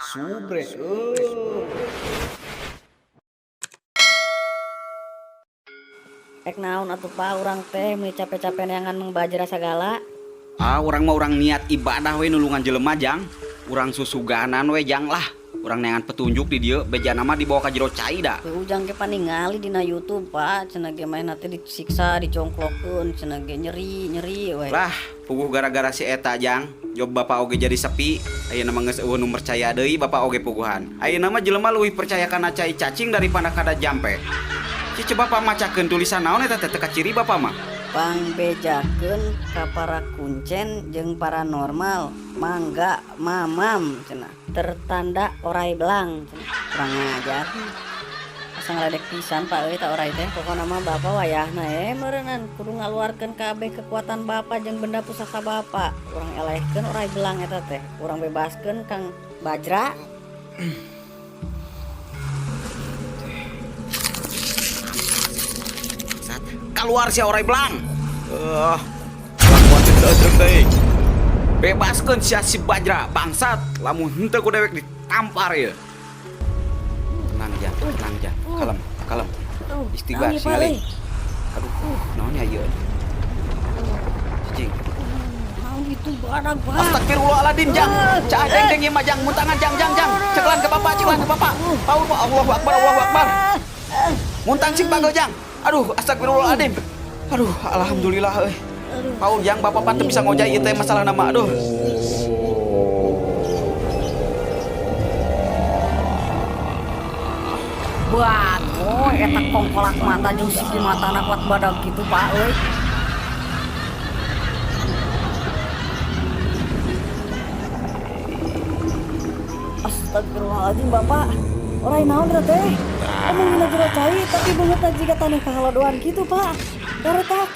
Subre. Ek naon atuh Pak, urang teh meuni capek-capek neangan Mang Bajra sagala. Ah, urang mah urang niat ibadah we nulungan jelema, Jang. Urang susuganan we, Jang, lah. Urang neangan petunjuk di dieu, bejana mah dibawa ka jero cai da. We ujang ge paningali dina YouTube, Pak, cenah ge manehna teh disiksa, dicongklokkeun, cenah ge nyeri-nyeri we. Lah, puguh gara-gara si eta, Jang. Job bapak oge jadi sepi. Ayeuna mah geus euweuh nu percaya deui bapak oge puguhan. Ayeuna mah jelema leuwih percaya kana cai cacing daripada kana jampe. Ci, coba Pak macakeun tulisan naon eta teh, teu kaciri bapak mah. Pangbejakeun ka para kuncen jeung paranormal, mangga mamam cenah. Tertanda orai belang cenah. Kurang ajar. Asa ngaledek pisan Pak euy ta orai teh. Pokona mah bapak wayahna meureunan kudu ngaluarkeun kabeh kekuatan bapak jeung benda pusaka bapak. Urang elehkeun orai belang eta teh. Urang bebaskeun Kang Bajra. Sat, keluar si orai belang. Kelakuan teu deui. Bebaskeun sia si Bajra, bangsat. Lamun henteu ku dewek ditampar ieu. Tenang, Jang, tenang, Jang. Kalem, kalem. Istighfar Naon ieu, Pak, singali. euy? Aduh, naon ya ieu? Cicing. Naon itu badag, Pak? Astagfirullahaladzim, Jang. Cah deng deng ieu mah, Jang, muntangan, Jang, Jang, Jang. Cekelan ke bapak, cekelan ke bapak. Paul, Allahu Akbar, Allahu Akbar. Muntang cing pagel, Jang. Aduh, astagfirullahaladzim. Aduh, alhamdulillah euy. Paul, Jang, bapak pan teu bisa ngojay ieu teh masalah nama. Aduh. Buat, oh, eta kongkolak mata jeung siki matana kuat badag gitu, Pak euy. Astagfirullahaladzim, Bapak. Orai naon eta teh? Emang dina jero cai tapi beungeutna jiga taneuh kahalodoan gitu, Pak. Daretak.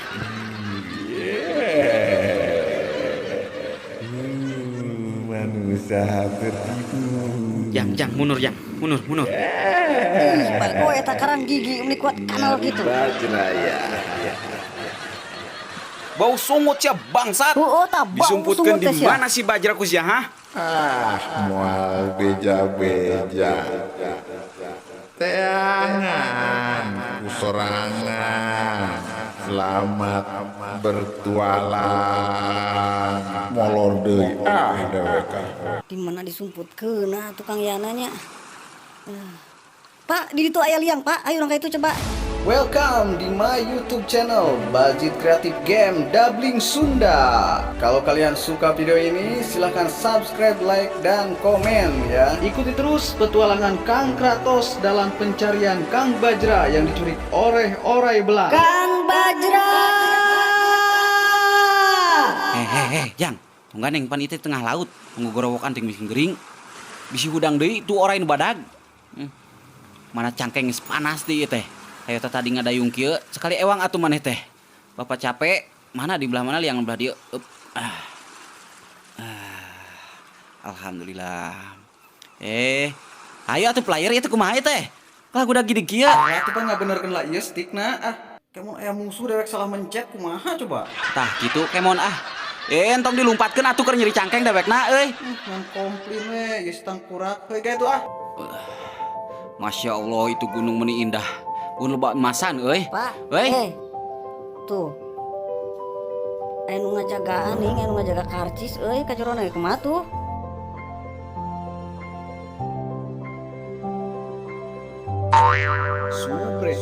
Manusia tertipu. Jang, Jang, mundur, Jang. Mundur, mundur. Ih, Pak, oh eta karang gigi meuni kuat kanal gitu. Bajra ya. Bau sungut sia bangsat. Heeh, tah bau Disumputkeun sungut di teh sia. mana si Bajra ku sia, ha? Ah, moal beja-beja. Teangan ku sorangan. Selamat bertualang. Molor deui ah dewek. Di mana disumputkeun ah tukang yananya. Pak, di ditu aya liang, Pak. Ayo urang ka itu coba. Welcome di my YouTube channel Budget Creative Game Doubling Sunda. Kalau kalian suka video ini, silahkan subscribe, like, dan komen ya. Ikuti terus petualangan Kang Kratos dalam pencarian Kang Bajra yang diculik oleh orai belang. Kang Bajra. Eh, eh, eh, Jang. Tunggu neng pan itu tengah laut. Tunggu gorowokan ting bisi gering. Bisi hudang deui tu orai nu badag. Mana cangkeng geus panas deui ieu teh. Ayo teh tadi ngadayung kieu, sekali ewang atuh maneh teh. Bapak capek, mana di belah mana liang belah dieu. Up. Ah. Ah. Alhamdulillah. Ayo atuh player ieu teh kumaha ieu teh? Lah udah gini kieu. Ah, atuh pan ngabenerkeun lah ieu stickna ah. Kemon aya musuh dewek salah mencet kumaha coba? Tah kitu kemon ah. Entong dilumpatkeun atuh keur nyeri cangkeng dewekna euy. Ngan komplain we, geus tangkurak we ka itu ah. Masya Allah itu gunung meni indah. Gunung loba emasan euy. Pak. Euy. Tuh. Aya nu ngajagaan nih, aya nu ngajaga karcis euy ka jero we kumaha tuh? Subre.